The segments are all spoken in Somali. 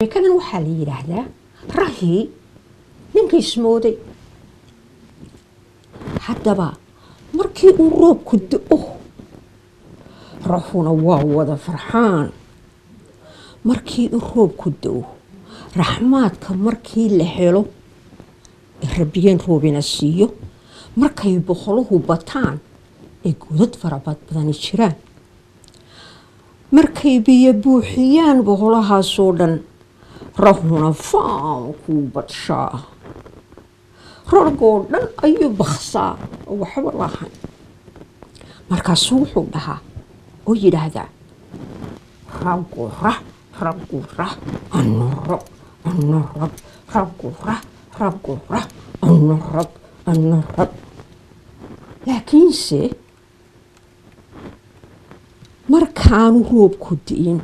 Sheekadan waxaa la yidhaahdaa rahii ninkii ismooday. Haddaba markii uu roobku do-o, rahuna waa wada farxaan. Markii uu roobku do-o, raxmaadka markii la helo ee rabbigeen roobina siiyo, markay boqoluhu bataan ee godad farabad badani jiraan, markay biyo buuxiyaan boqolahaasoo dhan, rahuna faankuu badshaa, rargoo dhan ayuu baksaa oo waxba lahayn. Markaasuu wuxuu dhahaa oo yidhaahdaa: raggu rah, raggu rah, ana rag, ana rag, raggu rah, raggu rah, ana rag, ana rag. Laakiinse markaanu roobku di'in,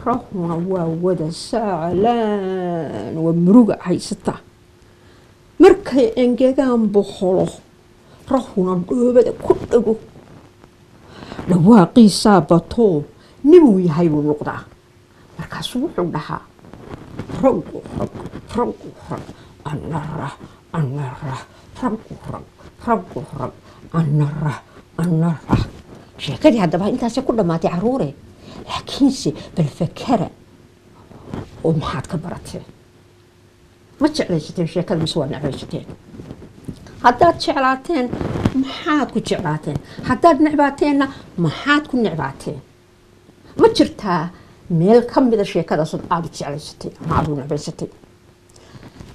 rahuna waa wada saclaan, waa muruga haysata. Markay engegaan boqolo, rahuna dhoobada ku dhago, dhawaaqiisaa batoo ninuu yahay buu noqdaa. Markaasuu wuxuu dhahaa: raggu rag, raggu rag, ana rah, ana rah, raggu rag, raggu rag, ana rah, ana rah. Sheekadii haddaba intaasay ku dhammaatay, caruure. Laakiinse bal fakara oo maxaad ka barateen? Ma jeclaysateen sheekada mise waa necbaysateen? Haddaad jeclaateen, maxaad ku jeclaateen? Haddaad necbaateenna, maxaad ku necbaateen? Ma jirtaa meel ka mida sheekadaas aada u jeclaysatay ama aada u necbaysatay?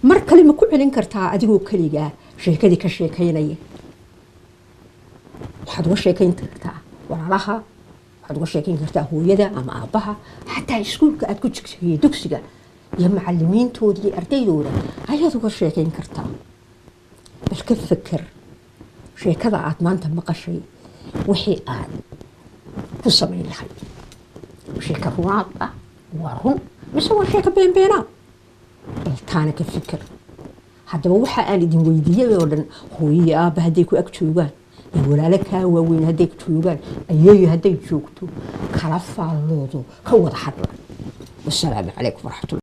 Mar kale ma ku celin kartaa adigoo keligaa sheekadii ka sheekaynaya? Waxaad uga sheekayn kartaa walaalaha, waxaad uga sheekayn kartaa hooyada ama aabbaha, xataa iskuulka aad ku jigsigiyo dugsiga iyo macalimiintooda iyo ardaydooda ayaad uga sheekayn kartaa. Bal ka feker sheekada aad maanta maqashay wixii aad ku samayn lahayd. Sheeka runaad ah waa run mise waa sheeko beenbeenaad? Bal taana ka fikir. Haddaba waxa aan idin weydiiyey oo dhan, hooyo iyo aabba hadday ku ag joogaan, iyo walaalo kaa waaweyn hadday joogaan, ayeeyo hadday joogto, kala faalloodo, ka wada hadla. Wasalaamu calaykum waraxmatullah.